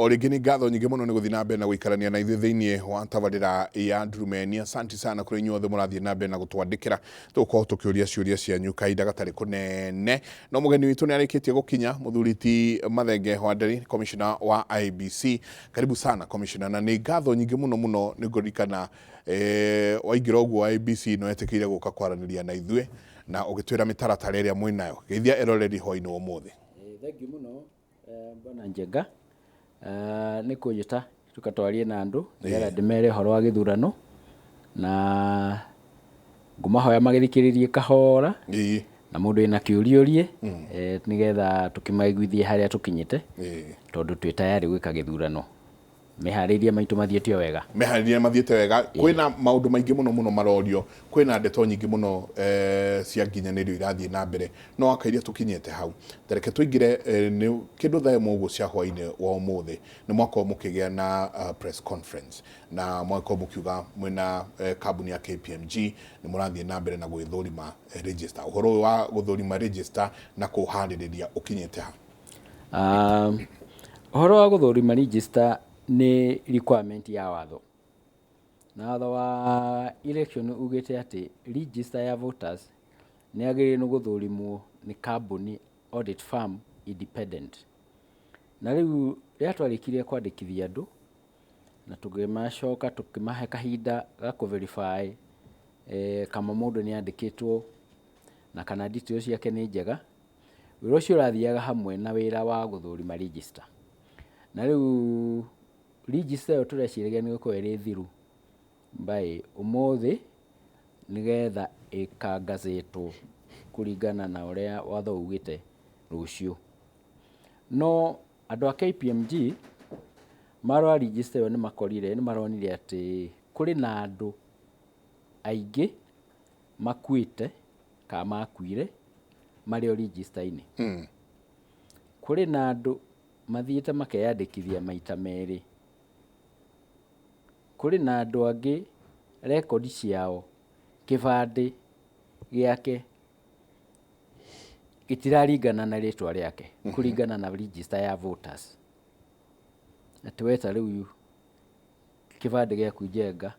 O rĩngĩ nĩ ngatho nyingĩ mũno nĩ gũthiĩ na mbere na gũikarania na ithuĩ thĩinĩ wa tabarĩra ya Ndurumeni. Asanti sana kũrĩ inyuothe mũrathiĩ na mbere na gũtwandĩkĩra, tũgũkorwo tũkĩũria ciũria cianyu kahinda gatarĩ kũnene. No mũgeni witũ nĩ arĩkĩtie gũkinya, mũthuri ti Mathenge Wanderi, commissioner wa IEBC. Karibu sana, commissioner, na nĩ ngatho nyingĩ mũno mũno nĩ ngũririkana waingĩra ũguo IEBC nĩ wetĩkĩire gũka kwaranĩria na ithuĩ na ũgĩtwĩra mĩtaratara ĩrĩa mwĩnayo. Geithia eroreri hwainĩ wa ũmũthĩ. Thank you mũno, Bwana Njenga, nĩ kũnjĩta tũka twarie na andũ nĩgetha ndĩmere ũhoro wa gĩthurano, na ngũmahoya magĩthikĩrĩrie kahora na mũndũ wĩna kĩũria ũrie, nĩgetha tũkĩmaiguithie harĩa tũkinyĩte, tondũ twĩ tayarĩ gwĩka gĩthurano. Meharĩria maitũ mathiĩte o wega. Meharĩria mathiĩte wega. Kwĩna maũndũ maingĩ mũno mũno marorio, kwĩna ndeto nyingĩ mũno cia nginyanĩrio irathiĩ na mbere, no wakairia tũkinyĩte hau, tareke tũingĩre nĩ kĩndũ thaa ĩmwe ũguo cia hwainĩ wa ũmũthĩ nĩ mwakorwo mũkĩgĩa na press conference na mwakorwo mũkiuga mwĩna kambuni ya KPMG nĩ mũrathiĩ na mbere na gwĩthũrima register. Ũhoro ũyũ wa gũthũrima register na kũharĩrĩria ũkinyĩte ha? Ũhoro wa gũthũrima register nĩ requirement ya watho. Na watho wa election ugĩte atĩ register ya voters nĩ yagĩrĩirwo nĩ gũthũrimwo nĩ kambuni, audit firm independent. Na rĩu rĩrĩa twarĩkirie kwandĩkithia andũ na tũkĩmacoka tũkĩmahe kahinda ga kũ verify kana mũndũ nĩ andĩkĩtwo na kana details ciake nĩ njega, wĩra ũcio ũrathiaga hamwe na wĩra wa gũthũrima register. Na rĩu register ĩyo tũreciragia nĩ ĩgũkorwo ĩrĩ thiru by ũmũthĩ, nĩgetha ĩkangacĩtwo kũringana na ũrĩa watho ugĩte rũciũ. No andũ a KPMG marora register ĩyo nĩ makorire, nĩ maronire atĩ kũrĩ na andũ aingĩ makuĩte kana makuire marĩ o register-inĩ. Kũrĩ na andũ mathiĩte makeyandĩkithia maita merĩ. Kũrĩ na andũ angĩ rekondi ciao, kĩbandĩ gĩake gĩtiraringana na rĩtwa rĩake kũringana na register ya voters. Atĩ we ta rĩu kĩbandĩ gĩaku, Njenga,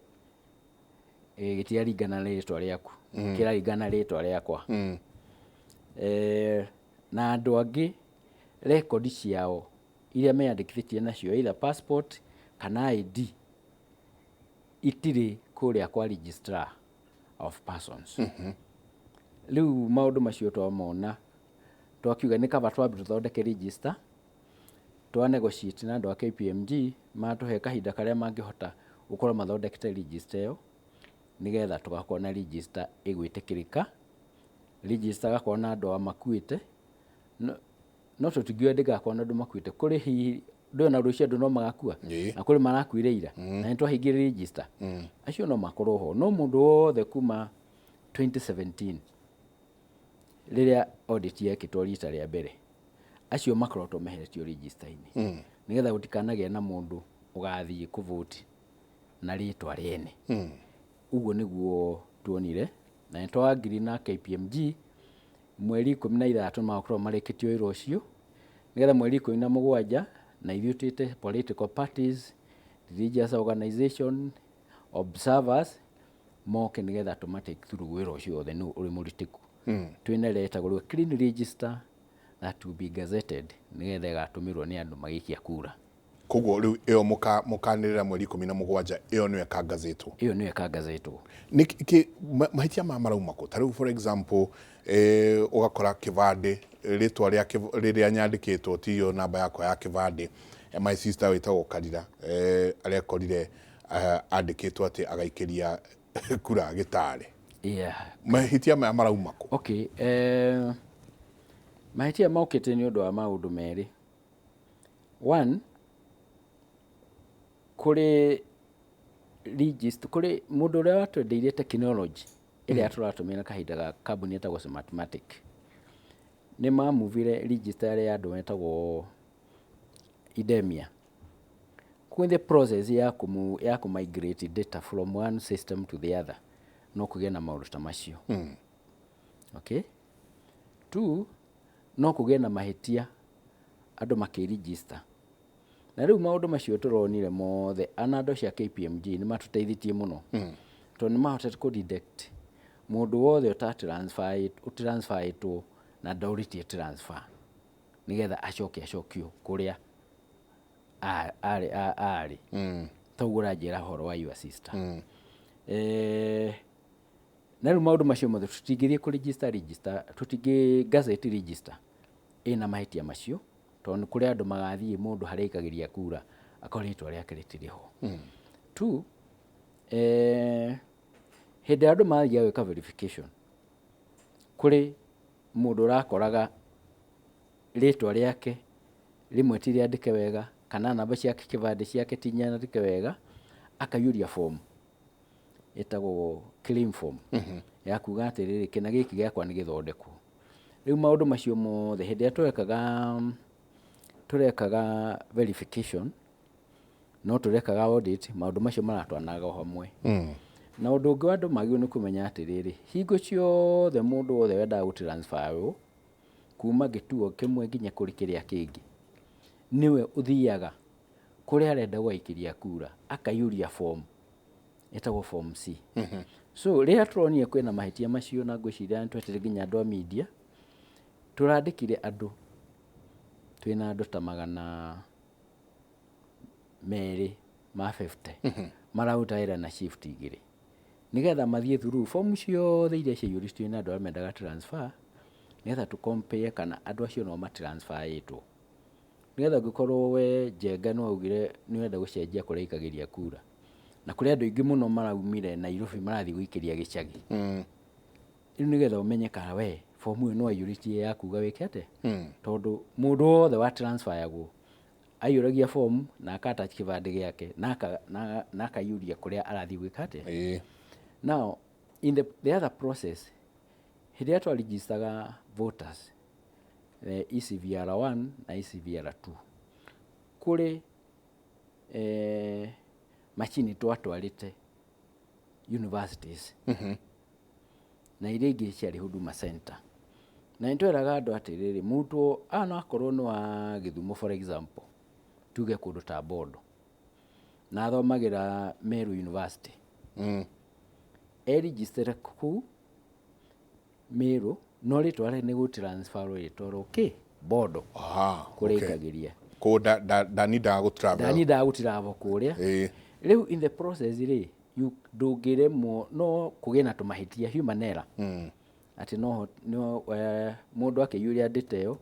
gĩtiraringana na rĩtwa rĩaku, kĩraringana na rĩtwa rĩakwa. Na andũ angĩ rekondi ciao iria meyandĩkithĩtie nacio, either passport kana ID, itirĩ kũrĩa kwa registrar of persons. Rĩu maũndũ macio twamona, twakiuga nĩ kaba twambe tũthondeke register, twa negotiate na andũ a KPMG matũhe kahinda karĩa mangĩhota gũkorwo mathondekete register ĩyo, nĩgetha tũgakorwo na register ĩgwĩtĩkĩrĩka, register ĩgakorwo na andũ a makuĩte. No tũtingiuga ndĩgakorwo na andũ makuĩte. Kũrĩ hihi ndũĩ ona rũciũ andũ no magakua, na kũrĩ marakuire ira na nĩ twahingire register, acio no makorwo ho. No mũndũ wothe kuma 2017 rĩrĩa audit yekĩtwo rita rĩa mbere, acio makoretwo meheretio register-inĩ, nĩgetha gũtikanagĩe na mũndũ ũgathiĩ kũvoti na rĩtwa rĩene. Ũguo nĩguo tuonire na nĩ twa agree na KPMG mweri 16 magakorwo marĩkĩtie wĩra ũcio, nĩgetha mweri 17 na ithuĩ twĩte political parties, religious organization, observers moke, nĩgetha tũma take through wĩra ũcio wothe nĩ ũrĩ mũritĩku. Twĩna ĩrĩa ĩtagwo rĩu clean register that will be gazetted, nĩgetha ĩgatũmĩrwo nĩ andũ magĩikia kura. Koguo rĩu ĩyo mũkanĩrĩra mweri 17, ĩyo nĩyo ĩkangazĩtwo? Ĩyo nĩyo ĩkangazĩtwo. Nĩ kĩ mahĩtia maya marauma kũ? Ta rĩu, for example, ũgakora kĩbandĩ, rĩtwa rĩa rĩrĩa nyandĩkĩtwo tiyo namba yakwa ya kĩbandĩ. My sister wĩtagwo Karira arekorire andĩkĩtwo atĩ agaikĩria kura gĩtarĩ. Mahĩtia maya marauma kũ? Okay, mahĩtia mokĩte nĩ ũndũ wa maũndũ merĩ. One, kũrĩ register, kũrĩ mũndũ ũrĩa watwendeirie technology ĩrĩa tũratũmĩra kahinda ga kambuni ĩtagwo Smartmatic, nĩ mamuvire register ĩrĩa ya andũ metagwo Idemia. Kwĩ the process ya kũ migrate data from one system to the other, no kũgĩe na maũndũ ta macio. Okay, two, no kũgĩe na mahĩtia andũ makĩregister. Na rĩu maũndũ macio tũronire mothe, ana andũ acio a KPMG nĩ matũteithĩtie mũno, tondũ nĩ mahotete kũ detect mũndũ wothe ũtransferĩtwo na ndaũrĩtie transfer, nĩgetha acoke acokio kũrĩa arĩ. Toguo ũranjĩra ũhoro wa your sister. Na rĩu maũndũ macio mothe tũtingĩthiĩ kũ register register, tũtingĩ gazette register ĩna mahĩtia macio, tondũ nĩ kũrĩ andũ magathiĩ mũndũ harĩa aikagĩria kura akorwo rĩtwa rĩake rĩtirĩ ho. Two, hĩndĩ ĩrĩa andũ mathiaga gwĩka verification, kũrĩ mũndũ ũrakoraga rĩtwa rĩake rĩmwe ti rĩandĩke wega, kana namba cia kĩbandĩ ciake ti nyandĩke wega, akaiyũria form ĩtagwo claim form ya kuga atĩrĩrĩ, kĩna gĩkĩ gĩakwa nĩ gĩthondekwo. Rĩu maũndũ macio mothe hĩndĩ ĩrĩa tũrekaga verification, no tũrekaga audit, maũndũ macio maratwaranaga o hamwe. Na ũndũ ũngĩ wa andũ magĩrĩirwo nĩ kũmenya atĩrĩrĩ, hingo ciothe mũndũ wothe wendaga gũ transfer kuma gĩtuo kĩmwe nginya kũrĩ kĩrĩa kĩngĩ, nĩwe ũthiaga kũrĩa arenda gũgaikĩria kura akaiyũria form ĩtagwo form C. So rĩrĩa tũronire kwĩna mahĩtia macio, na ngwĩciria nĩ twetire nginya andũ a media, tũrandĩkire andũ, twĩna andũ ta 250 mararuta wĩra na shift igĩrĩ, nĩgetha mathiĩ through form ciothe iria ciaiyũrĩtio nĩ andũ arĩa mendaga transfer, nĩgetha tũ compare kana andũ acio no matransferĩtwo, nĩgetha ũngĩkorwo we Njenga nĩ waugire nĩ ũrenda gũcenjia kũrĩa aikagĩria kura, na kũrĩ andũ aingĩ mũno maraumire Nairobi marathiĩ gũikĩria gĩcagi, rĩu nĩgetha ũmenye kana we fomu ĩyo nĩ waiyũrĩtie ya kuga wĩke atĩa, tondũ mũndũ wothe wa transferagwo aiyũragia fomu na aka attach kĩbandĩ gĩake na akaiyũria kũrĩa arathiĩ gwĩka atĩa. Now in the other process, hĩndĩ ĩrĩa twaregistaga voters, ECVR1 na ECVR2, kũrĩ macini twatwarĩte universities na iria ingĩ ciarĩ Huduma Center, na nĩ tweraga andũ atĩrĩrĩ, mũrutwo aya no akorwo nĩ wa Gĩthumo, for example, tuge kũndũ ta Bondo, na athomagĩra Meru University, eregistere kũu Meru, no rĩtwa rĩake nĩ gũtransfer rĩtwarwo kĩ Bondo kũrĩa aikagĩria. Koguo ndanindaga gũ travel. Ndanindaga gũtravel kũrĩa. Rĩu in the process rĩ, ndũngĩremwo no kũgĩe na tũmahĩtia, human error, atĩ no mũndũ akĩiyũria data ĩyo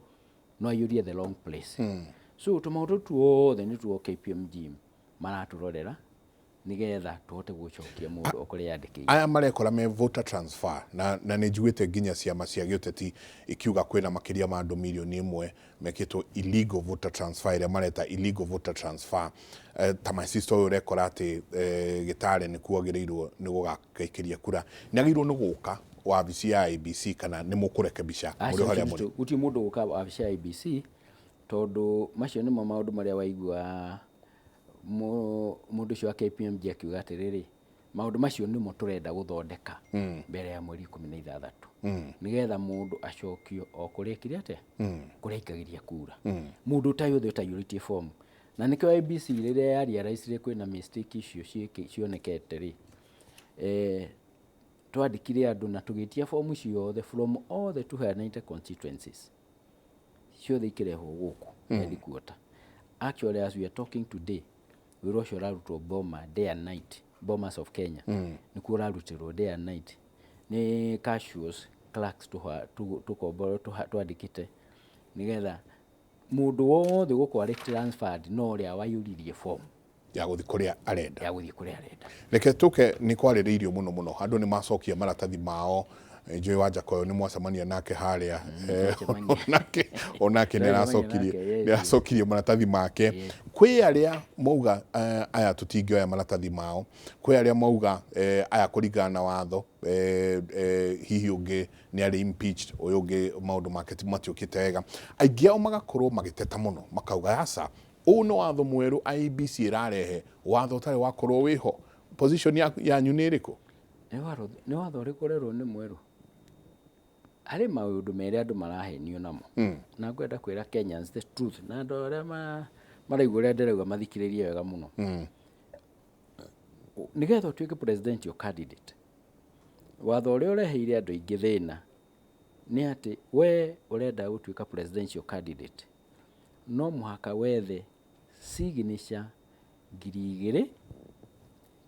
no aiyũrie the wrong place. So tũmaũndũ tuothe nĩtuo KPMG maratũrorera, nĩgetha tũhote gũcokia mũndũ o kũrĩa yandĩkĩire. Aya marekora me voter transfer, na nĩ njiguĩte nginya ciama cia gĩũteti ikiuga kwĩna makĩria ma andũ 1 mirioni mekĩtwo illegal voter transfer, ĩrĩa mareta illegal voter transfer. Ta my sister ũyũ ũrekora atĩ gĩtarĩ nĩkuo agĩrĩirwo nĩ gũgakaikĩria kura, nĩ agĩrĩirwo nĩ gũka wabici ya IEBC kana nĩ mũkũrekebisha mũrĩ o harĩa mũrĩ? Gũtirĩ mũndũ gũka wabici ya IEBC, tondũ macio nĩmo maũndũ marĩa waigua mũndũ ũcio wa KPMG akiuga atĩrĩrĩ, maũndũ macio nĩmo tũrenda gũthondeka mbere ya mweri 16, nĩgetha mũndũ acokio o kũrĩa ekire atĩa, kũrĩa aikagĩria kura, mũndũ ũtarĩ othe ũtaiyũrĩtie fomu. Na nĩkĩo IEBC rĩrĩa ya realize kwĩna mistake icio cionekete rĩ, twandĩkire andũ na tũgĩtia fomu ciothe from all the 290 constituencies, ciothe ikĩrehwo gũkũ headquarter. Actually, as we are talking today, wĩra ũcio ũrarutwo Boma day and night, Bomas of Kenya nĩkuo ũrarutĩrwo day and night nĩ casuals clerks tũkomboro twandĩkĩte, nĩgetha mũndũ wothe gũkũ arĩ transferred no ũrĩa waiyũririe form ya gũthiĩ kũrĩa arenda. Ya gũthiĩ kũrĩa arenda. Reke tũke nĩ kwarĩrĩirio mũno mũno, andũ nĩ macokia maratathi mao. Njũĩ wa Njakoyo nĩ mwacemania nake harĩa. Twacemania. Onake nĩ Twacemania aracokirie nake, yes. nĩ aracokirie maratathi make. Kwĩ arĩa mauga aya tũtingĩoya maratathi mao, kwĩ arĩa mauga aya kũringana na watho, hihi ũngĩ nĩ arĩ impeached, ũyũ ũngĩ maũndũ make matiũkĩte wega. Aingĩ ao magakorwo magĩteta mũno, makauga aca, ũũ nĩ watho mwerũ IEBC ĩrarehe, watho ũtarĩ wakorwo wĩho. Position yanyu nĩ ĩrĩkũ? Nĩ watho ũrĩkũ ũrerwo nĩ mwerũ? Harĩ maũndũ merĩ andũ marahenio namo, na ngwenda kwĩra Kenyans the truth, na andũ arĩa maraigua ũrĩa ndĩrauga mathikĩrĩrie wega mũno. Nĩgetha ũtuĩke presidential candidate, watho ũrĩa ũreheire andũ aingĩ thĩna nĩ atĩ we ũrenda gũtuĩka presidential candidate, no mũhaka wethe signature 2,000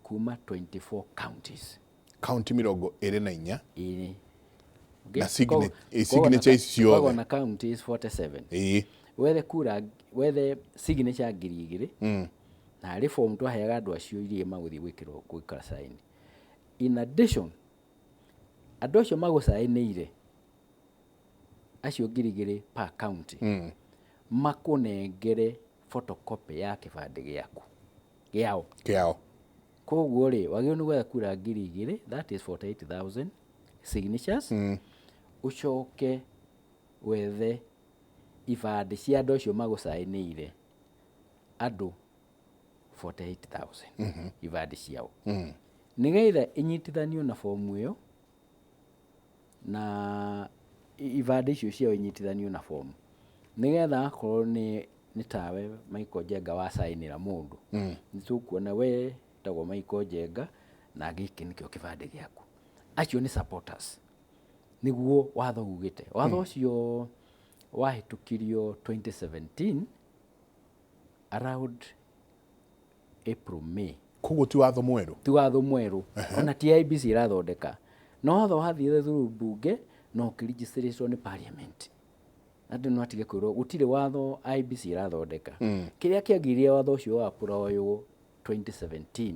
kuma 24 counties. Kaunti 24. Ĩĩ. Na signature ici ciothe. Koguo na counties 47. Wethe kura, wethe signature 2,000. Na harĩ form twaheaga andũ acio iria magũthiĩ gwĩkĩrwo gwĩka sign. In addition, andũ acio magũcainĩire acio 2,000 per county, makũnengere photocopy ya kĩbandĩ gĩaku gĩao. Kĩao. Koguo rĩ, wagĩrĩirwo nĩ gwetha kura 2,000, that is 48,000 signatures. Ũcoke wethe ibandĩ cia andũ acio magũcainĩire, andũ 48,000 ibandĩ ciao, nĩgetha inyitithanio na fomu ĩyo, na ibandĩ icio ciao inyitithanio na fomu, nĩgetha akorwo nĩ tawe Michael Njenga wacainĩra mũndũ, nĩ tũkuona we tagwo Michael Njenga na gĩkĩ nĩkĩo kĩbandĩ gĩaku. Acio nĩ supporters, nĩguo watho ugĩte. Watho ũcio wahĩtũkirio 2017 around April, May. Koguo ti watho mwerũ. Ti watho mwerũ, ona ti IEBC ĩrathondeka, no watho wathire through mbunge na ũkĩregistrĩtwo nĩ parliament. Andũ no atige kwĩrwo gũtirĩ watho IEBC ĩrathondeka. Kĩrĩa kĩagiririe watho ũcio wa applywo 2017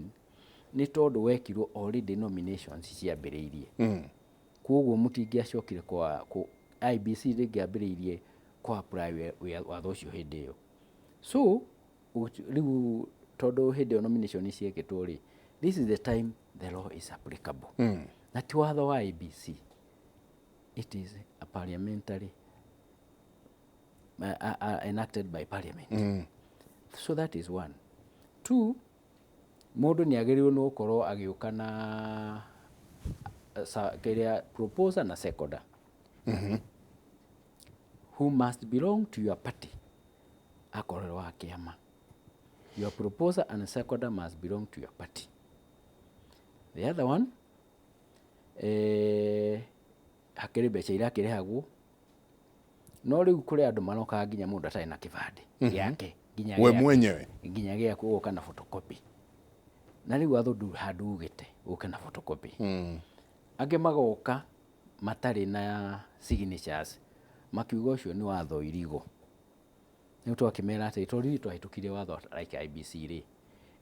nĩ tondũ wekirwo already nominations ciambĩrĩirie. Koguo mũtingĩacokire kwa IEBC ndĩngĩambĩrĩirie kwa apply watho ũcio hĩndĩ ĩyo. So rĩu tondũ hĩndĩ ĩyo nomination ciekĩtwo rĩ, this is the time the law is applicable. Na ti watho wa IEBC, it is a parliamentary enacted by parliament. So that is one. Two, mũndũ nĩ agĩrĩirwo nĩ gũkorwo agĩũka na kĩrĩa proposer na seconder who must belong to your party, akorwo wa kĩama. Your proposer and seconder must belong to your party. The other one, hakĩrĩ mbeca irakĩrĩhagwo, no rĩu kũrĩ andũ marokaga nginya mũndũ atarĩ na kĩbandĩ gĩake nginya we mwenyewe. Nginya gĩaku ũgoka na photocopy, na rĩu watho ndũrĩ handũ ugĩte ũke na photocopy. Angĩ magoka matarĩ na signatures, makiuga ũcio nĩ watho irigo. Rĩu twakĩmera atĩ tondũ ithuĩ twahĩtũkirie watho like IEBC rĩ,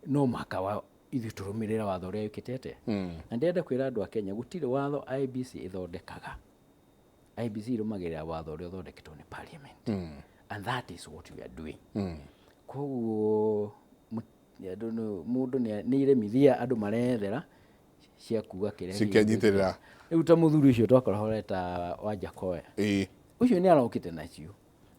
no mũhaka wa ithuĩ tũrũmĩrĩre watho ũrĩa wĩkĩte atĩa. Na ndĩrenda kwĩra andũ a Kenya, gũtirĩ watho IEBC ĩthondekaga. IEBC ĩrũmagĩrĩra watho ũrĩa ũthondeketwo nĩ parliament, and that is what we are doing. Koguo andũ mũndũ nĩ iremithia andũ marethera cia kuga kĩrĩa Cikĩnyitĩrĩra. Rĩu ta mũthuri ũcio twakora horeta wa Jakoya, ũcio nĩ arokĩte nacio.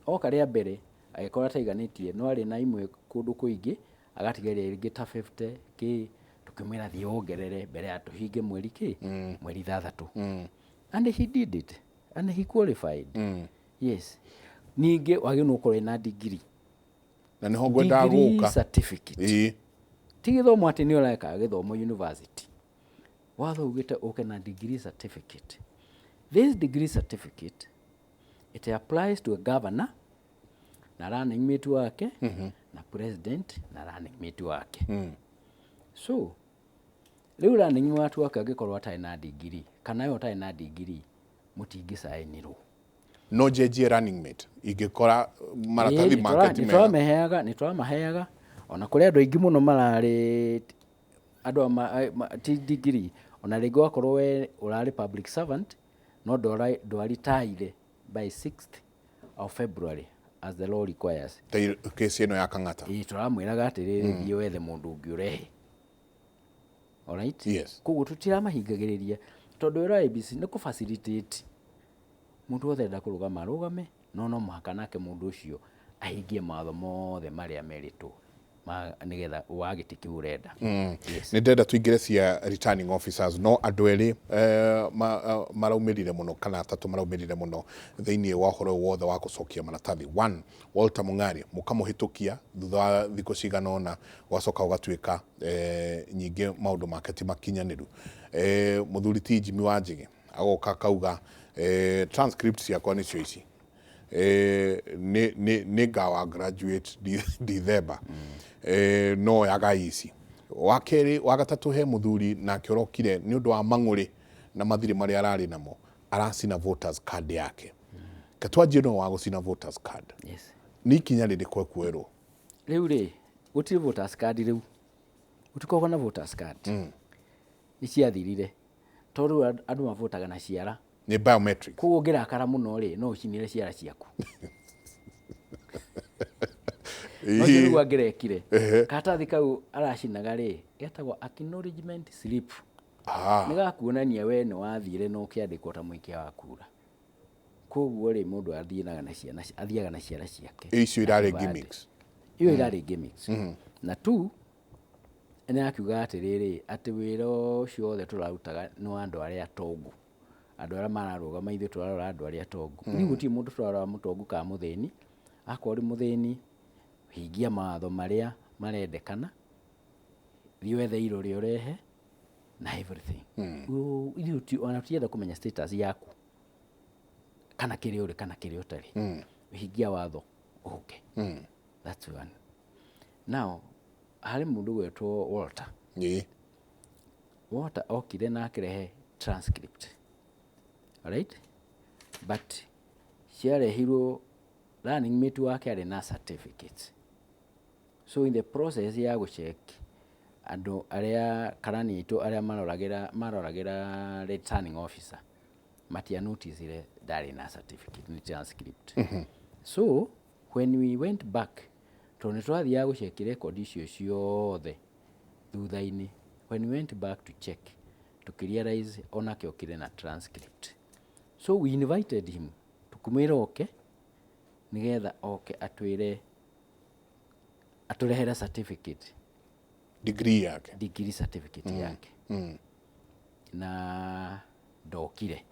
Oka rĩa mbere agĩkorwo ataiganĩtie, no arĩ na imwe kũndũ kũingĩ, agatigaria rĩngĩ ta 50 kĩ. Tũkĩmwĩra thiĩ wongerere mbere ya tũhinge mweri kĩ, mweri 6. And he did it and he qualified. Yes. Ningĩ wagĩrĩirwo nĩ gũkorwo na degree. Na nĩho ngwendaga Degree gũka. certificate. Ti gĩthomo atĩ nĩ ũreka gĩthomo university. Watho ugĩte ũke na degree certificate. This degree certificate, it applies to a governor na running mate wake, na president na running mate wake. So rĩu running mate wake angĩkorwo atarĩ na degree kana we ũtarĩ na degree, mũtingĩcainĩrwo. No njenjie running mate ingĩkora maratathi make ti mega? Nĩtũramaheaga, nĩtũramaheaga. Ona kũrĩ andũ aingĩ mũno mararĩ andũ ti degree. Ona rĩngĩ wakorwo we ũrarĩ public servant no ndwaritaire by 6th of February as the law requires. Ta kesi ĩno ya Kang'ata. Ĩĩ, tũramwĩraga atĩrĩrĩ, thiĩ wethe mũndũ ũngĩ ũrehe. Alright? Yes. Koguo tũtiramahingagĩrĩria, tondũ wĩra wa IEBC nĩ kũ facilitate mũndũ wothe enda kũrũgama arũgame, no no mũhaka nake mũndũ ũcio ahingie mawatho mothe marĩa merĩtwo. ma nĩgetha wa gĩtĩ kĩu ũrenda. Yes. Nĩ ndĩrenda tũingĩre cia returning officers, no andũ erĩ maraumĩrire mũno, kana atatũ maraumĩrire mũno thĩinĩ wa ũhoro ũyũ wothe wa gũcokia maratathi. One, Walter Mung'ari, mũkamũhĩtũkia thutha wa thikũ cigana ũna, gwacoka gũgatuĩka nyingĩ maũndũ make ti makinyanĩru. Mũthuri ti Jimmy Wanjigi agoka akauga, transcript ciakwa nĩcio ici, nĩ ngawa graduate December, no yagai ici. Wa kerĩ, wa gatatũ, he mũthuri nake ũrokire nĩ ũndũ wa mang'ũrĩ na mathirĩ marĩa ararĩ namo, aracina voters card yake. Ketwanjie no wa gũcina voters card. Yes. Nĩ ikinya rĩrĩkũ ekuoerwo? Rĩu rĩ, gũtirĩ voters card, rĩu gũtikoragwo na voters card, nĩ ciathirire, tondũ rĩu andũ mavotaga na ciara. Nĩ biometric. Koguo ũngĩrakara mũno rĩ, no ũcinĩre ciara ciaku. No rĩu angĩrekire karatathi kau aracinaga rĩ, getagwo acknowledgement slip. Nĩ gakuonania we nĩ wathire na ũkĩandĩkwo ta mũikia wa kura. Koguo rĩ, mũndũ athiaga na ciana, athiaga na ciara ciake. Icio irarĩ na kĩbandĩ. Gimmicks. Iyo irarĩ gimmicks. Na tu nĩ akiuga atĩrĩrĩ, atĩ wĩra ũcio wothe tũrarutaga nĩ wa andũ arĩa atongu, andũ arĩa mararũgama, ithuĩ tũrarora andũ arĩa atongu. Ithuĩ gũtirĩ mũndũ tũrarora mũtongu kana mũthĩni. Akorwo ũrĩ mũthĩni, hingia mawatho marĩa marendekana, thiĩ wethe irore ũrehe na everything. Ithuĩ ona tũtirenda kũmenya status yaku, kana kĩrĩa ũrĩ kana kĩrĩa ũtarĩ. Hingia watho ũke. That's one. Now harĩ mũndũ gwetwo Walter. Walter okire na akĩrehe transcript, alright, but ciarehirwo running mate wake arĩ na certificates. So in the process ya gũcheck, andũ arĩa karani aitũ arĩa maroragĩra returning officer matia noticire ndarĩ na certificate, nĩ transcript. So when we went back, tondũ nĩ twathiaga gũcheck record icio ciothe thutha-inĩ, when we went back to check, tũkĩrealize onake okire na transcript. So we invited him, tũkĩmwĩra oke nĩgetha oke atwĩre atũrehere certificate. Degree yake. Degree certificate yake. Na ndokire.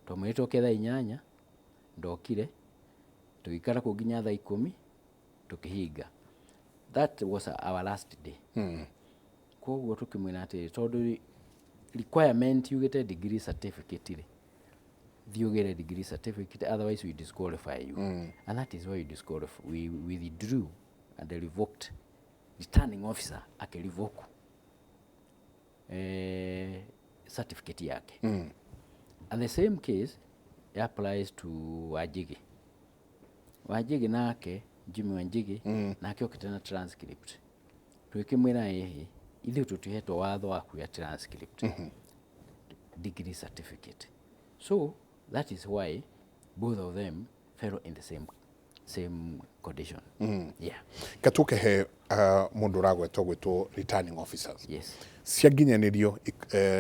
Twamwĩrĩte oke thaa 8, ndokire. Tũgĩikara kũu nginya thaa 10, tũkĩhinga. That was our last day. Koguo tũkĩmwĩra atĩrĩ, tondũ requirement yugĩte degree certificate rĩ, thiĩ ũgĩre degree certificate, otherwise we disqualify you. And that is why we disqualify, we withdrew and revoked, returning officer akĩrevoke certificate yake. And the same case applies to Wanjigi. Wanjigi nake, Jimmy Wanjigi, nake okĩte na transcript. Tũgĩkĩmwĩra, ĩhĩ, ithuĩ tũtihetwo watho wa kuoya transcript, degree certificate. So that is why both of them fell in the same condition, yeah. Katũkehe mũndũ ũragwetwo gwĩtwo returning officers. Yes. Cianginyanĩrio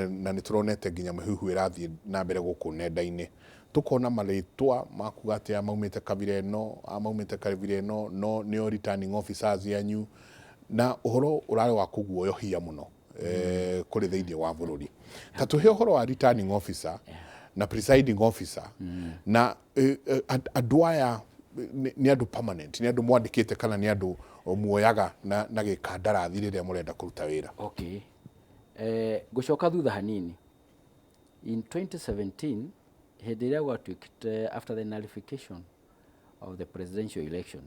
na nĩ tũronete nginya mĩhuhu ĩrathiĩ na mbere gũkũ nenda-inĩ, tũkona marĩtwa makuga atĩ aya maumĩte kabira ĩno, aya maumĩte kabira ĩno, no nĩo returning officers yanyu, na ũhoro ũrarĩ wa kũguoyohia mũno kũrĩ thĩinĩ wa bũrũri. Ta tũhe ũhoro wa returning officer na presiding officer, na andũ aya nĩ andũ permanent, nĩ andũ mwandĩkĩte, kana nĩ andũ muoyaga na gĩkandarathi rĩrĩa mũrenda kũruta wĩra? Okay, ngũcoka thutha hanini. In 2017, hĩndĩ ĩrĩa gwatuĩkĩte, after the nullification of the presidential election,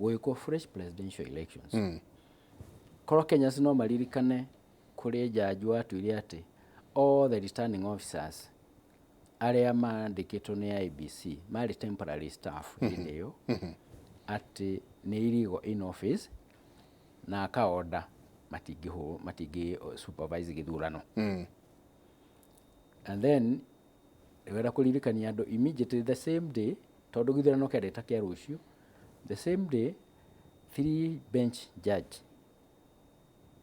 gwĩkwo fresh presidential elections, korwo Kenyans no maririkane, kũrĩ jaji watuire atĩ all the returning officers arĩa mandĩkĩtwo nĩ IEBC marĩ temporary staff hĩndĩ ĩyo, atĩ nĩ illegal in office, na akaorder matingĩhũ matingĩ supervise gĩthurano. And then wenda kũririkania andũ, immediately the same day, tondũ gĩthurano kĩarĩ ta kĩa rũciũ, the same day three bench judge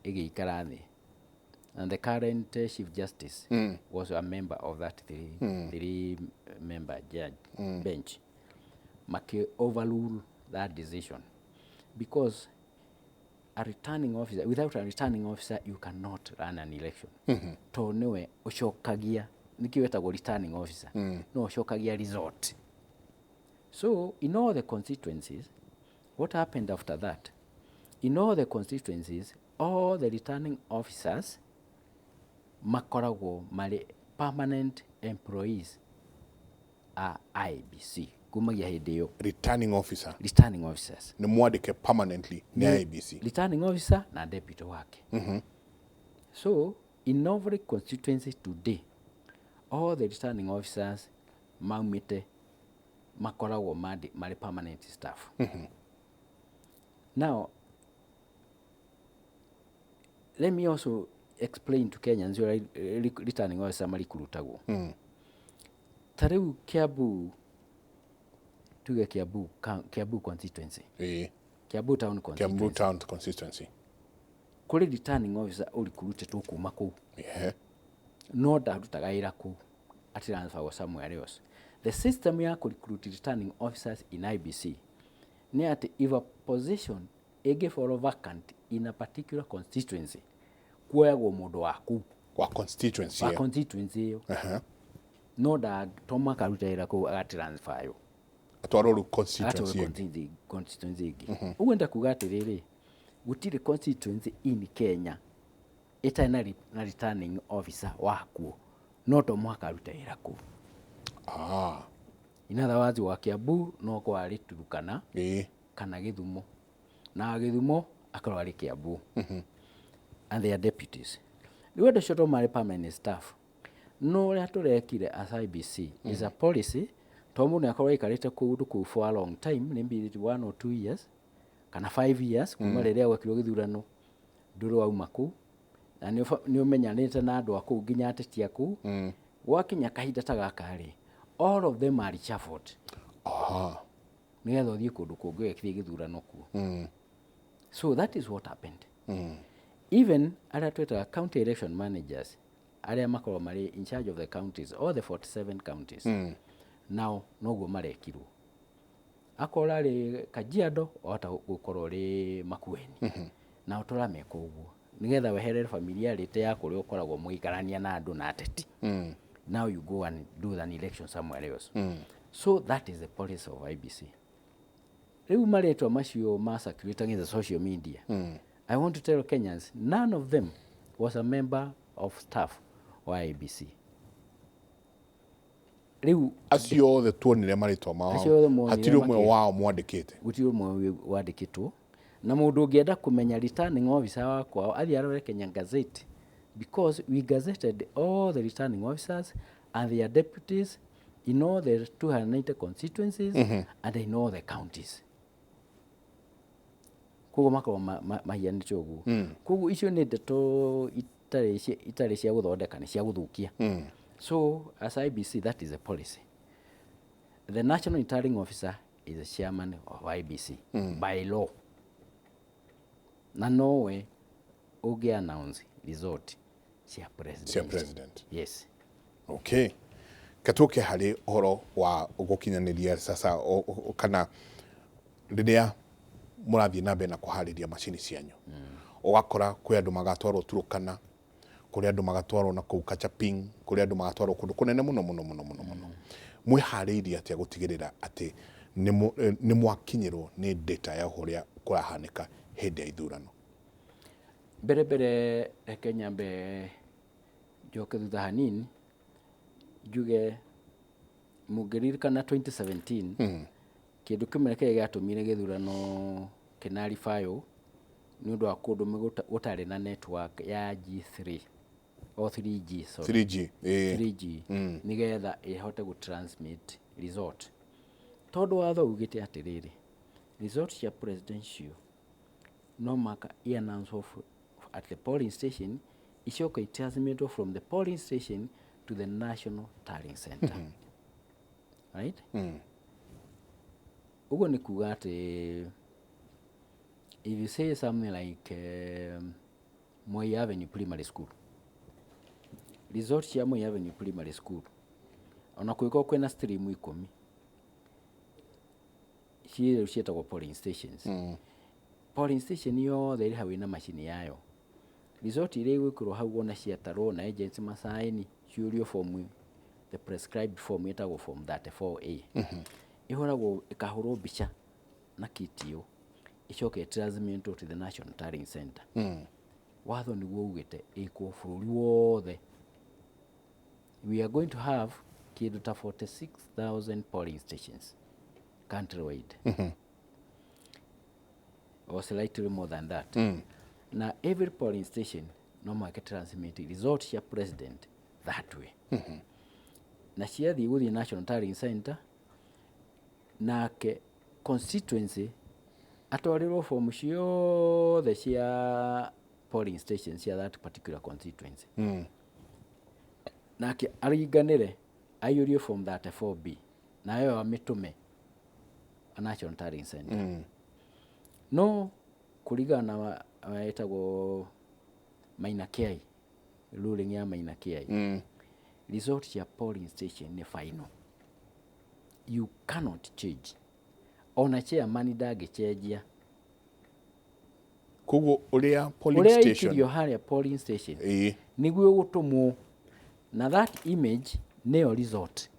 ĩgĩikara thĩ, and the current chief justice was a member of that three member judge bench, maki overrule that decision because A returning officer, without a returning officer you cannot run an election, tondũ nĩwe ũcokagia, nĩkĩo wetagwo returning officer, no ũcokagia result. So in all the constituencies, what happened after that, in all the constituencies, all the returning officers makoragwo marĩ permanent employees a IEBC kumagia hĩndĩ ĩyo. Returning officer. Returning officers. Nĩ mwandĩke permanently nĩ IEBC. Returning officer na deputy wake. So in every constituency today, all the returning officers maumĩte makoragwo marĩ permanent staff. Now let me also explain to Kenyans ũrĩa returning officer marikurutagwo. Ta rĩu Kiambu, tuge Kiambu, Kiambu constituency, Kiambu town Kiambu constituency, town constituency. Kũrĩ returning officer ũrikurutĩtwo kuma kũu, no ndarutaga wĩra kũu, atransferwo somewhere else. The system ya kũrecruit returning officers in IEBC nĩ atĩ if a position ĩngĩforwo vacant in a particular constituency, kuoyagwo mũndũ wa kũu. Wa constituency wa ĩyo. Constituency ĩyo. No nda to mũhaka arute wĩra kũu, agatransferwo. Atwarwo rĩu constituency agatwarwo ĩngĩ. Constituency ĩngĩ. Ũguo nĩ kuga atĩrĩrĩ, gũtirĩ constituency in Kenya ĩtarĩ na returning officer wakuo, no to mũhaka arute wĩra kũu. In other words, wa Kiambu no korwo arĩ Turukana kana Gĩthumo, na wa Gĩthumo akorwo arĩ Kiambu, and their deputies. Rĩu andũ acio to marĩ permanent staff, no ũrĩa tũrekire as IEBC is a policy, to mũndũ nĩ akorwo aikarĩte kũndũ kũu for a long time, maybe 1 or 2 years kana 5 years kuma rĩrĩa gwekirwo gĩthurano, ndũrĩ wauma kũu na nĩ ũmenyanĩte na andũ a kũu nginya ateti a kũu. Gwakinya kahinda ta gaka rĩ, all of them are reshuffled nĩgetha ũthiĩ kũndũ kũngĩ wekithie gĩthurano kuo. So that is what happened. Even arĩa twĩtaga county election managers, arĩa makoragwo marĩ in charge of the counties, all the 47 counties, nao noguo marekirwo. Akorwo arĩ Kajiado, wahota gũkorwo ũrĩ Makueni. Nao tũrameka ũguo nĩgetha weherere familiarity ya kũrĩa ũkoragwo mũgĩikarania na andũ na ateti. Now you go and do an election somewhere else. So that is the policy of IEBC. Rĩu marĩtwa macio ma circulating in the social media, I want to tell Kenyans none of them was a member of staff wa IEBC. Rĩu Acio othe tuonire marĩtwa mao, Acio othe muonire hatirĩ ũmwe wao mwandĩkĩte. Gũtirĩ ũmwe wandĩkĩtwo, na mũndũ ũngĩenda kũmenya returning officer wakwa athiĩ arore Kenya Gazette, because we gazetted all the returning officers and their deputies in all the 290 constituencies and in all the counties. Koguo makorwo mahianĩte ũguo. Koguo icio nĩ ndeto itarĩ cia gũthondeka, nĩ cia gũthũkia. So as IEBC, that is the policy. The national returning officer is the chairman of IEBC by law, na nowe ũngĩ announce result cia president. Cia president. Yes. Okay, katuke harĩ ũhoro wa gũkinyanĩria sasa kana rĩrĩa mũrathiĩ na mbere na kũharĩria macini cianyu, ũgakora kwĩ andũ magatwarwo Turukana, kũrĩ andũ magatwarwo na kũu Kachapin, kũrĩ andũ magatwarwo kũndũ kũnene mũno mũno mũno mũno mũno. Mwĩharĩirie atĩa gũtigĩrĩra atĩ nĩ mwakinyĩrwo nĩ data ya ũrĩa kũrahanĩka hĩndĩ ya ithurano? Mbere mbere, reke nyambe njoke thutha hanini njuge, mũngĩririkana 2017, kĩndũ kĩmwe kĩrĩa gĩatũmire gĩthurano kĩnaribayũ nĩ ũndũ wa kũndũ gũtarĩ na network ya G3 o 3G, sorry. 3G, ĩĩ. 3G, nĩgetha ĩhote gũ transmit result, tondũ watho ugĩte atĩrĩrĩ, result cia presidential no maka i announce of at the polling station, icoke itransmitwo from the polling station to the national tallying center, right? Ũguo nĩ kuga atĩ if you say something like Moi Avenue Primary School, result cia Moi Avenue Primary School, ona kũngĩkorwo kwĩna stream 10 ciĩ ciĩtagwo polling stations. Polling station yothe ĩrĩ hau ĩna macini yayo. Result iria igwĩkĩrwo hau ona ciatarwo na agents macaĩni ciũrio form, the prescribed form ĩtagwo form 34A. Ĩhũragwo, ĩkahũrwo mbica na KTO, ĩcoke ĩtransmitwo to the National Tallying Center. Watho nĩguo ugĩte ĩkwo bũrũri wothe. We are going to have kĩndũ ta 46,000 polling stations countrywide, or slightly more than that. Na every polling station no mũhaka transmit result cia president that way. Na ciathiĩ gũthiĩ National Tallying Center, nake constituency atwarĩrwo fomu ciothe cia polling station cia that particular constituency. Nake aringanĩre aiyũrie form 34B, nayo amĩtũme National Tallying Center. No kũringana na ĩtagwo Maina Kiai, ruling ya Maina Kiai, result cia polling station nĩ final, you cannot change, ona chairman ndangĩcenjia. Koguo ũrĩa polling ũrĩa station ikirio harĩa polling station nĩguo gũtũmwo, na that image nĩyo result,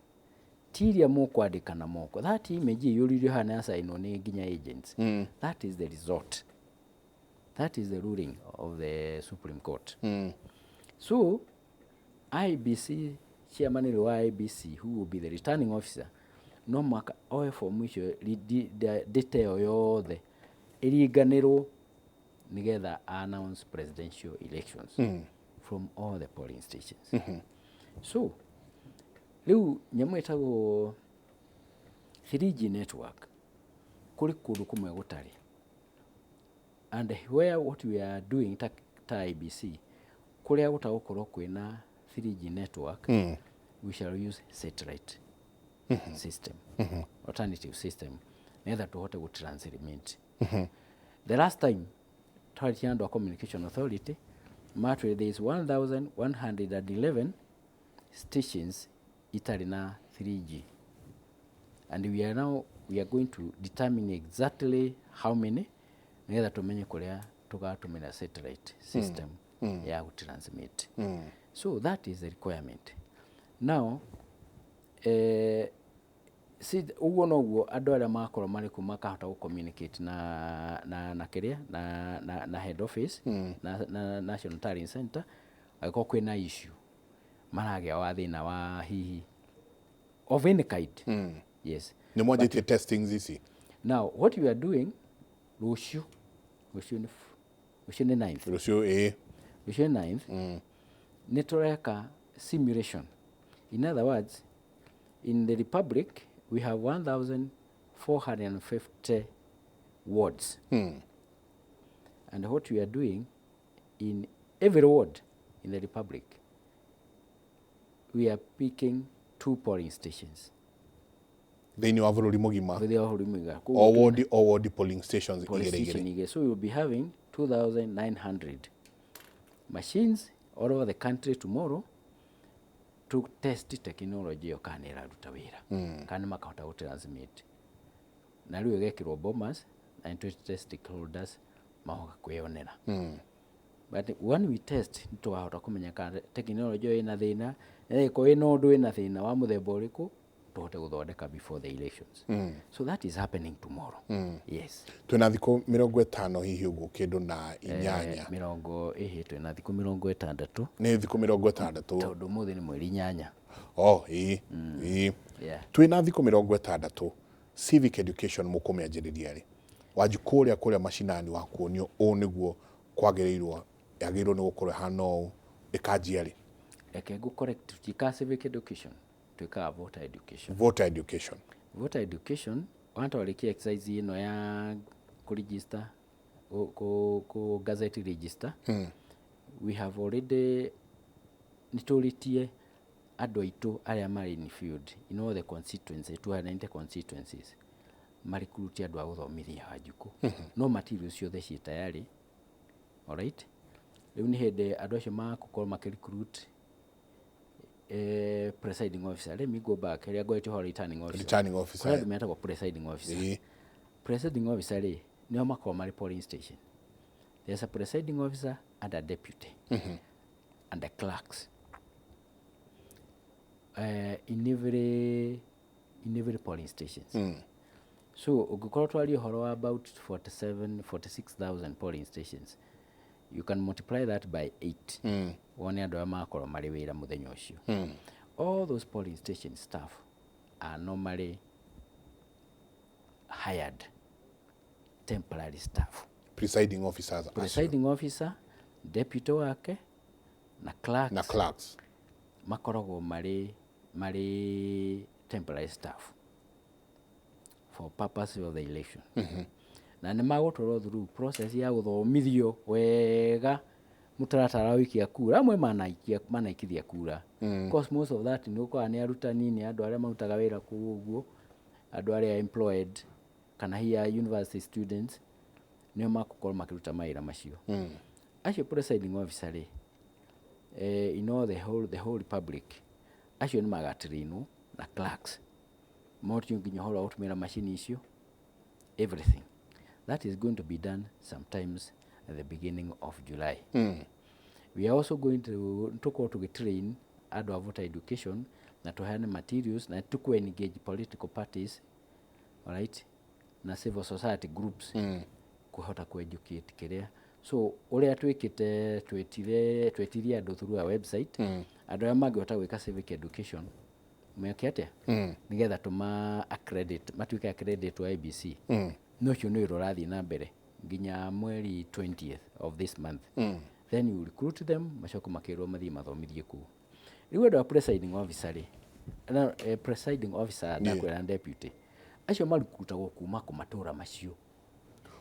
ti iria mũkwandĩka na moko. That image ĩiyũririo haha na yacainwo nĩ nginya agents. That is the result, that is the ruling of the Supreme Court. So IEBC chairman rĩu wa IEBC, who will be the returning officer, no mũhaka oe fomu icio, data ĩyo yothe ĩringanĩrwo nĩgetha announce presidential elections from all the polling stations. So rĩu nyamũ ĩtagwo 3G network kũrĩ kũndũ kũmwe gũtarĩ, and where what we are doing ta IEBC, kũrĩa gũtagũkorwo kwĩna 3G network, we shall use satellite system, alternative system, nĩgetha tũhote gũtransmit. The last time twaritie andũ a Communication Authority, matwĩre there is 1111 stations itarĩ na 3G, and we are now we are going to determine exactly how many, nĩgetha tũmenye kũrĩa tũgatũmĩra satellite system ya gũtransmit. So that is the requirement now. Si ũguo noguo andũ arĩa magakorwo marĩ kũ makahota gũ communicate na kĩrĩa na head office, na National Tallying Center, angĩkorwo kwĩna issue maragĩa wa thĩna wa hihi of any kind. Yes. Nĩ mwanjĩtie testings ici? Now what we are doing, rũciũ, rũciũ nĩ 9th. Rũciũ, ĩĩ. Rũciũ nĩ 9th. Nĩ tũreka simulation. In other words, in the republic we have 1450 wards, and what we are doing, in every ward in the republic we are picking two polling stations. Thĩinĩ wa bũrũri mũgima? Thĩinĩ wa bũrũri mũgima. O ward, o ward, polling stations polling igĩrĩ station igĩrĩ. Igĩrĩ. So we will be having 2900 machines all over the country tomorrow to test technology ĩyo kana nĩ ĩraruta wĩra, kana nĩ makahota gũ transmit, na rĩu ĩgekĩrwo Bomas na nĩ twĩtĩte stakeholders magoka kwĩyonera. But when we test, nĩ tũkahota kũmenya kana technology ĩyo ĩna thĩna, na ĩkorwo ĩna ũndũ, ĩna thĩna wa mũthemba ũrĩkũ, tũhote gũthondeka before the elections. So that is happening tomorrow, yes. Twĩna thikũ 50 hihi ũguo kĩndũ na 8. Mĩrongo ĩhĩ, twĩna thikũ 60. Nĩ thikũ 60. Tondũ ũmũthĩ nĩ mweri 8. Oh, ĩĩ. Twĩna thikũ 60. Civic education mũkũmĩanjĩrĩria rĩ? Wanji kũrĩa macinani wa kuonio ũũ nĩguo kwagĩrĩirwo, yagĩrĩirwo nĩ gũkorwo ĩhana ũũ, ĩkanjia rĩ? Reke ngũ correct, tũtiĩkaga civic education, twĩkaga voter education. Voter education. Voter education, ona twarĩkia exercise ĩno ya kũ-register, kũ gazette register, we have already, nĩ tũrĩtie andũ aitũ arĩa marĩ in field in all the constituencies, 290 constituencies, marecruit andũ a gũthomithia Wanjikũ, no materials ciothe ciĩ tayari. Alright, rĩu nĩ hĩndĩ andũ acio magũkorwo makĩrecruit presiding officer. Let me go back ĩrĩa ngoretwo ho, returning officer. Returning officer. Kũrĩ andũ metagwo presiding officer. Presiding officer rĩ, Nĩo makoragwo marĩ polling station. There's a presiding officer and a deputy and the clerks in every polling stations. So ũngĩkorwo twaria ũhoro wa about 47 46,000 polling stations, you can multiply that by 8, wone andũ arĩa magakorwo marĩ wĩra mũthenya ũcio. All those polling station staff are normally hired temporary staff. Presiding officers acio. Presiding officer, deputy wake na clerks. Na clerks. Makoragwo marĩ temporary staff for purpose of the election, na nĩ magũtwarwo through process ya gũthomithio wega mũtaratara wa wĩikia kura. Amwe manaikia, manaikithia kura. Course, most of that nĩ ũkoraga nĩ arutani, nĩ andũ arĩa marutaga wĩra kũu ũguo, andũ arĩa employed kana hiya university students nĩo makũkorwo makĩruta mawĩra macio. Acio presiding officer rĩ, in all the whole republic, acio nĩ magatrainwo na clerks motio nginya ũhoro wa gũtũmĩra macini icio. Everything that is going to be done sometimes at the beginning of July. We are also going to tũkorwo tũgĩtrain andũ a voter education na tũheane materials na tũkũ engage political parties, alright, na civil society groups kũhota kũ-educate kĩrĩa. So ũrĩa twĩkĩte, twetirie andũ through our website, andũ arĩa mangĩhota gwĩka civic education meke atĩa, nĩgetha tũma accredit, matuĩke accredit wa IEBC. No ũcio nĩ wĩra ũrathiĩ na mbere nginya mweri 20th of this month. Then you recruit them, macoke makĩrwo mathiĩ mathomithie kũu. Rĩu andũ a presiding officer rĩ, na, presiding officer ndakwĩra na deputy acio marukutagwo kuma kũ matũra macio.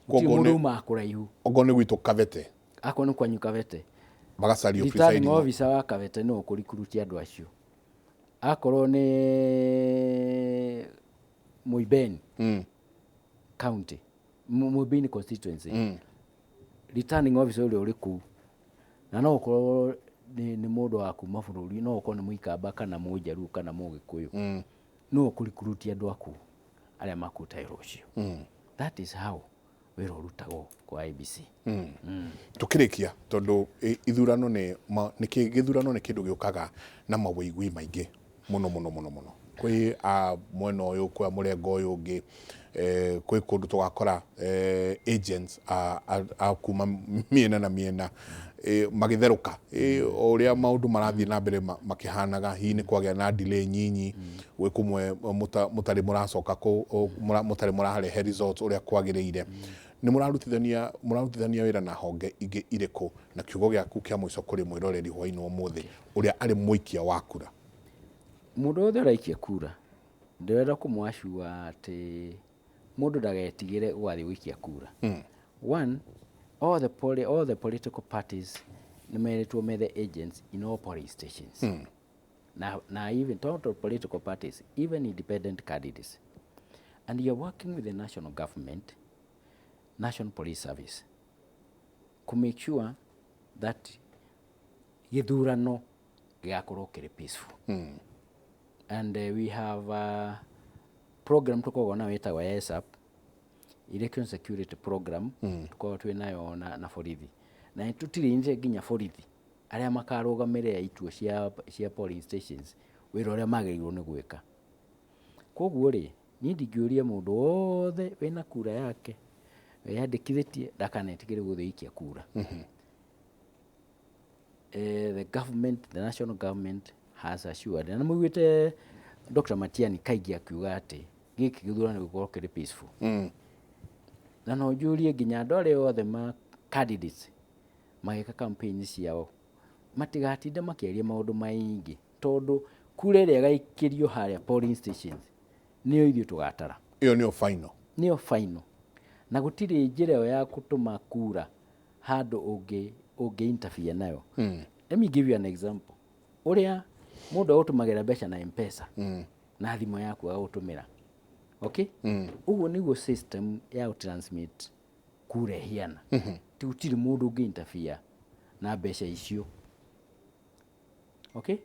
Gũtirĩ Koguo mũndũ umaga kũraihu. Okorwo nĩ gwitũ Kabete, akorwo nĩ kwanyu Kabete, magacario returning presiding officer wa Kabete no ũkũrikurutia andũ acio. Akorwo nĩ Muimbeni county, Muimbeni constituency, returning officer ũrĩa ũrĩ kũu, na no ũkorwo nĩ mũndũ wa kuma bũrũri, no ũkorwo nĩ Mũikamba kana Mũjaruo kana Mũgĩkũyũ, no ũkũrikurutia andũ aku arĩa makũruta wĩra ũcio. That is how wĩra ũrutagwo kwa IEBC. Tukĩrĩkia, tondũ ithurano nĩ nĩ gĩthurano nĩ kĩndũ gĩũkaga na mawĩigwi maingĩ mũno mũno mũno mũno, kwĩ a mwena ũyũ, kwĩ a mũrengo ũyũ ũngĩ, kwĩ kũndũ tũgakora agents a kuma mĩena na mĩena magĩtherũka. O ũrĩa maũndũ marathiĩ na mbere makĩhanaga, hihi nĩ kwagĩa na delay nyinyi gwĩ kũmwe mũtarĩ mũracoka mũtarĩ mũrarehe results ũrĩa kwagĩrĩire, nĩ mũrarutithania wĩra na honge ingĩ irĩkũ? Na kiugo gĩaku kĩa mũico kũrĩ mwĩroreri hwainĩ wa ũmũthĩ ũrĩa arĩ mũikia wa kura? Mũndũ wothe ũraikia kura, ndĩrenda kũmwacua atĩ mũndũ ndagetigĩre gũgathiĩ gũikia kura. One, all the political parties nĩ merĩtwo methe agents in all polling stations, na even total political parties, even independent candidates, and you are working with the national government, National Police Service, to make sure that gĩthurano gĩgakorwo kĩrĩ peaceful. And we have a program tũkoragwo nayo ĩtagwo ya ESAP, Election Security Program, tũkoragwo twĩ nayo na borithi, na nĩ tũtirĩnĩte nginya borithi arĩa makarũgamĩrĩra ituo cia polling stations, wĩra ũrĩa magĩrĩirwo nĩ gwĩka. Koguo rĩ, niĩ ndingĩũria mũndũ wothe wĩna kura yake wĩyandĩkithĩtie ndakanetigĩre gũthiĩ ikia kura. The government, the national government has assured, na nĩmũiguĩte Dr. Matiang'i kaingĩ akiuga atĩ gĩkĩ gĩthurano gĩgũkorwo kĩrĩ peaceful. Na no njũrie nginya andũ arĩa othe ma candidates magĩka campaign ciao matigatinde makĩaria maũndũ maingĩ, tondũ kura ĩrĩa ĩgaikĩrio harĩa polling stations nĩyo ithuĩ tũgatara. Ĩyo nĩyo final. Nĩyo final, na gũtirĩ njĩra ĩyo ya gũtũma kura handũ ũngĩ interfere nayo. Let me give you an example. Ũrĩa mũndũ agũtũmagĩra mbeca na M-Pesa na thimũ yaku agagũtũmĩra, okay, ũguo nĩguo system ya gũtransmit kura ĩhiana. Ti gũtirĩ mũndũ ũngĩ interfere na mbeca icio, okay?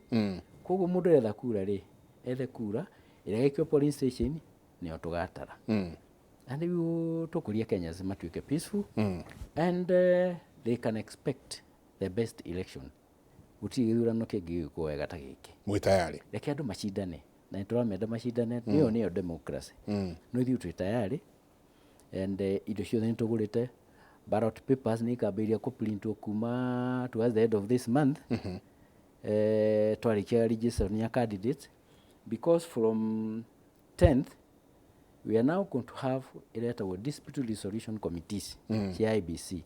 Koguo mũndũ aretha kura rĩ, ethe kura ĩrĩa ĩgaikio polling station, nĩyo tũgatara. Na rĩu tũkũria Kenyans matuĩke peaceful and they can expect the best election. Gũtirĩ gĩthurano kĩngĩ gĩgĩkwo wega ta gĩkĩ. Mwĩ tayarĩ? Reke andũ macindane, na nĩ tũramenda macindane, nĩyo nĩyo democracy. No ithuĩ twĩ tayarĩ and indo ciothe nĩ tũgũrĩte. Ballot papers nĩ ikambĩrĩria kũprintwo kuma towards the end of this month. Twarĩkia registration ya candidates, because from 10th we are now going to have ĩretagwo dispute resolution committees cia IEBC.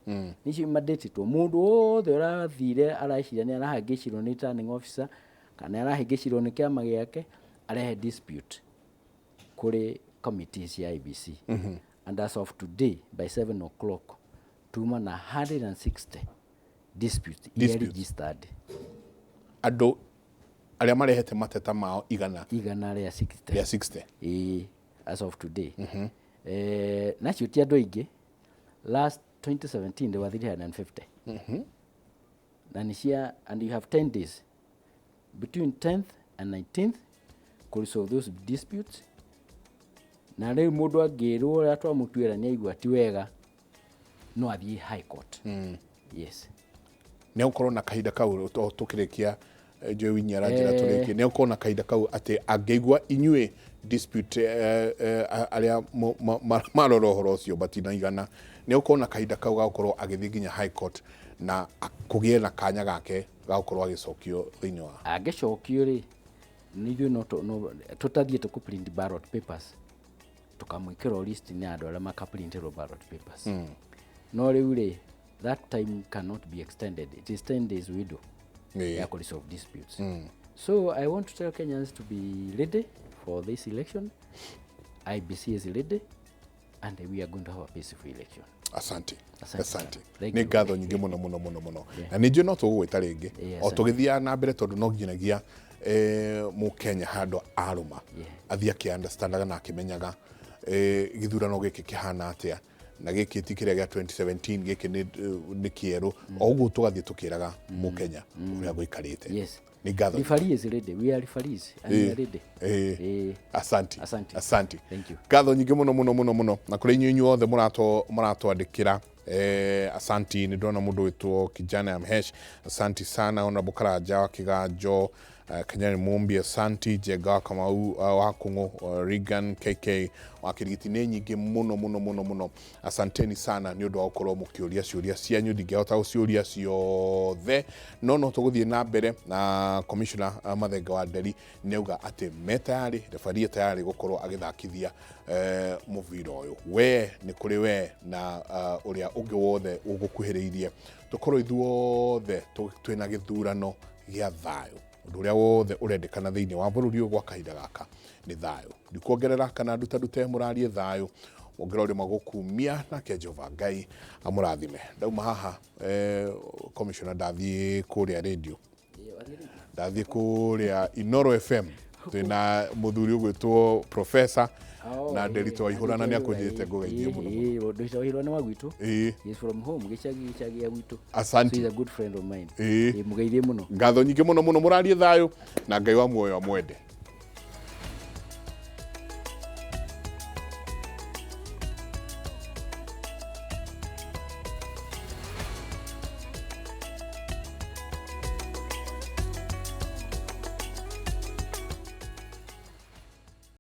Nĩcio mandatĩtwo mũndũ wothe ũrathire areciria nĩ arahĩngĩcirwo nĩ returning officer kana nĩ arahĩngĩcirwo nĩ kĩama gĩake, arehe dispute kũrĩ committees cia IEBC. And as of today by 7 o'clock tuma na 160 disputes iria Disputes. registered. Andũ arĩa marehete mateta mao igana 160. Rĩa 60. Ĩĩ, as of today. Nacio ti andũ aingĩ. Last 2017 there were 350. Na nĩ cia, and you have 10 days between 10th and 19th kũ resolve those disputes. Na rĩu mũndũ angĩrwo ũrĩa twamũtuĩra nĩ aigua ti wega, no athiĩ high court. Yes. Nĩ gũkorwo na kahinda kau tũkĩrĩkia, Joe Winyi aranjĩra tũrĩkie, nĩ gũkorwo na kahinda kau atĩ angĩigua inyuĩ dispute arĩa marora ũhoro ũcio batinaigana, nĩ gũkorwo na kahinda kau ga gũkorwo agĩthiĩ nginya high court na kũgĩe na kanya gake ga gũkorwo agĩcokio thĩinĩ wa Angĩcokio rĩ, nĩ ithuĩ no tũtathiĩte kũ print ballot papers, tũkamwĩkĩra list nĩ andũ arĩa makaprintĩrwo ballot papers. No rĩu rĩ, that time cannot be extended. It is 10 days window ya kũ resolve disputes. So I want to tell Kenyans to be ready for this election. IEBC is ready and we are going to have a peaceful election. Asante. Asante asante sana. Thank Nĩ you. ngatho nyingĩ mũno mũno mũno mũno, na nĩ njũĩ no tũgũgwĩta rĩngĩ o tũgĩthiaga na mbere, tondũ no nginyagia mũkenya handũ arũma athiĩ akĩ-understandaga na akĩmenyaga gĩthurano gĩkĩ kĩhana atĩa, na gĩkĩ ti kĩrĩa gĩa 2017, gĩkĩ nĩ kĩerũ. O ũguo tũgathiĩ tũkĩraga mũkenya ũrĩa gũikarĩte. Nĩ ngatho. Referee is ready. We are referees and we are ready. Asante. Asante. Asante. Thank you. Ngatho nyingĩ mũno mũno mũno mũno, na kũrĩ inyuĩ inyuothe mũratwandĩkĩra, asanti. Nĩ ndona mũndũ wĩtwo Kijana ya Mhesh, asanti sana. Honorable Karanja wa Kiganjo, Kenyani Mumbi, asanti. Njenga wa Kamau, wa Kung'u, Regan KK wa Kirigiti, nĩ nyingĩ mũno mũno mũno mũno. Asanteni sana nĩ ũndũ wa gũkorwo mũkĩũria ciũria cianyu. Ndingĩhota gũciũria ciothe, no tũgũthiĩ na mbere na commissioner Mathenge wa Nderi nĩ auga atĩ me tayarĩ, referee tayarĩ gũkorwo agĩthakithia mũbira ũyũ. We nĩ kũrĩ we na ũrĩa ũngĩ wothe ũgũkuhĩrĩirie, tũkorwo ithuothe twĩna gĩthurano gĩa thayũ. Ũndũ ũrĩa wothe ũrendekana thĩinĩ wa bũrũri ũyũ gwa kahinda gaka nĩ thayũ. Ndikuongerera kana ndutandute, mũrarie thayũ wongerera ũrĩa magũkumia, nake Jehova Ngai amũrathime. Ndauma haha, commissioner, ndathiĩ kũrĩa radio, ndathiĩ kũrĩa Inoro FM, twĩna mũthuri ũgwĩtwo professor na Nderito Waihũra, na nĩ akũnjĩrĩte ngũgeithie mũno mũno. Nderito Waihũra nĩ wa gwitũ. He is from home, gĩcagi gĩcagi gĩa gwitũ. Asante. So he's a good friend of mine. Ĩĩ. Mũgeithie mũno. Ngatho nyingĩ mũno mũno, mũrarie thayũ na Ngai wa muoyo amwende.